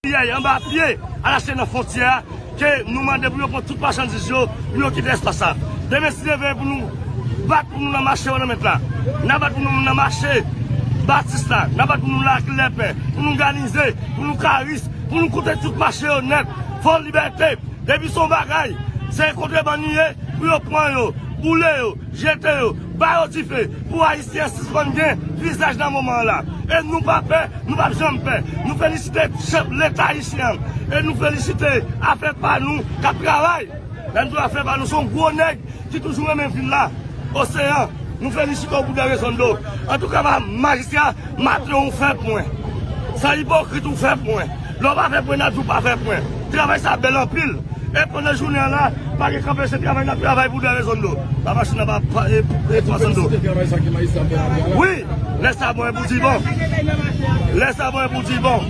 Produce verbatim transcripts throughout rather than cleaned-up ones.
piyay anba pye, al achte nan fwontyè a, ke nou mande pou yo pran tout machandiz yo, pou yo kite espas la. Demen, si Dye vle, pou nou bat pou nou nan mache Wònanmèt la. N a bat pou nou nan mache Batis la. N a bat pou nou Lakilèpè, pou nou Ganize, pou nou Karis, pou nou koute tout mache yo nèt. Fò libète. Depi se yon bagay, se kontrebann li ye, pou yo pran yo, boule yo, jete yo, ba yo dife, pou Ayisyen sispann gen vizaj nan moman an la. E nou pa pè, nou p ap janm pè. Nou felisite chèf Leta ayisyen an. E nou felisite afè pa nou k ap travay. Lè n di afè pa nou, se yon gwo nèg ki toujou renmen vin la. Oseyan, nou felisite w pou de rezon do. Antouka, ma-, majistra, maten w fè pwen. San ipokrit, ou fè pwen. Lè w pa fè pwen, n ap di w pa fè pwen. Travay sa bèl anpil. E pandan jounen an la, pa gen kanpe, se travay n ap travay pou de rezon do. Pa mache nan pa, pa, e, e, twa san do. Wi, lè sa bon, e pou di bon. Lè sa bon, e pou di bon.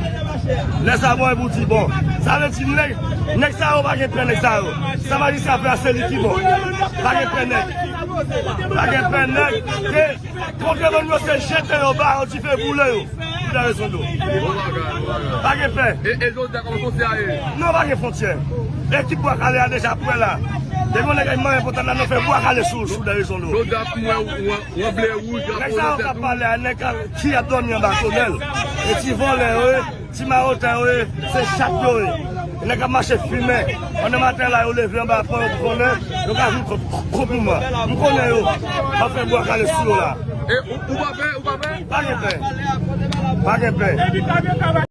Lè sa bon, e pou di bon. Sa vle di nèg, nèg sa yo pa gen pè, nèg sa yo. Sa majistra fè a, se li ki bon. Pa gen pè nèg. Pa gen pè nèg. Ke kontrebann yo se jete yo, ba yo dife, boule yo. Pou de rezon do. Pa gen pè. E, e jodi a, kòman fwontyè a ye? Non, pa gen fwontyè. Ekip Bwa Kale a deja prè la. Depi yon nèg ay manyen potan la, nou fè Bwa Kale sou, sou de rezon do. Jodi a, pou mwen, w, w, w an ble wouj, drapo nan tèt ou. Nèg sa yo k ap pale a, nèg ki ap dòmi anba tonèl. E ti vòlè yo ye, ti mawotay yo ye, se chat yo ye. Nèg k ap mache fimen. Pandan maten la, yo leve anba pon, yo konnen, yo ka vin kont, kont nou. M konnen yo. M ap fè Bwa Kale sou yo la. E ou, ou pa pè, ou pa pè? Pa gen pè. Pa gen pè.